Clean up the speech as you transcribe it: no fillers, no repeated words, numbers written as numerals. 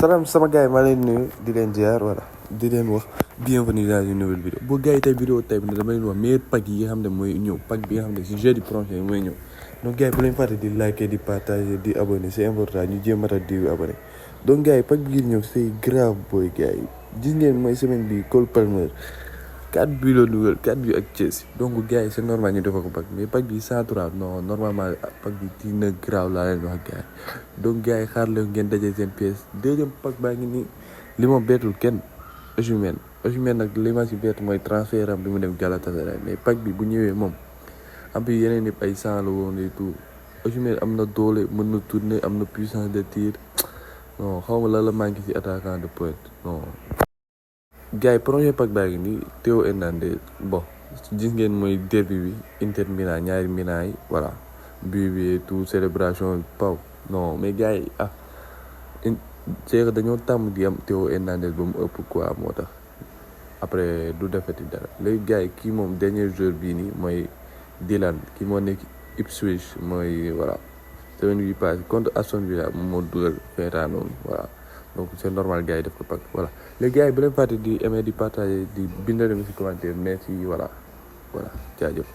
salaam sama gars yi maa leen nuyu di leen ziar voilà di leen wax bienvenue dans une nouvelle vidéo boo gars yi tey vidéo tey bi ne dama leen wax meilleur pack yi nga xam ne mooy ñëw pack bi nga xam ne si jeudi prochain mooy ñëw donc gars yi bu leen fàtte di liker di partager di abonner c'est important ñu jéem a di abonner donc gars yi pack bi ñëw c'est grave boy gars yi gis ngeen mooy semaine bi Cole Palmer 4 buts la dugal 4 buts ak Chelsea donc gars yi c'est normal ñu defal ko pack mais pack bi 103 non normalement pack bi dina grave laa leen wax gars yi donc gars yi xaar leen ngeen dajee seen pièce deuxième pack baa ngi nii li ma bettul kenn Osimhen nag li ma si bett mooy transfert am bi mu dem Galatasaray mais pack bi bu ñëwee moom am bi yeneen yëpp ay 100 la woon et tout Osimhen am na doole mën na tourner am na puissance de tir non xaw ma la la manqué si attaquant de pointe non. gars yi premier pack baa ngi nii Théo Hernandez bon gis ngeen mooy derby bi Inter Milan ñaari Milan yi voilà but bi et tout célébration paw non mais gars yi c'est que dañoo tàmm di am Théo Hernandez ba mu ëpp quoi moo tax après du defeti dara léegi gars yi kii moom dernier joueur bii nii mooy Dylan kii moo nekk Ipswich mooy voilà semaine bi passé contre Aston Villa moom moo dugal feetaa noonu voilà donc c'est normal gars yi def ko pack voilà les gars yi bu leen fàtte di aimer di partager di bindal ci commentaire merci voilà jaajëf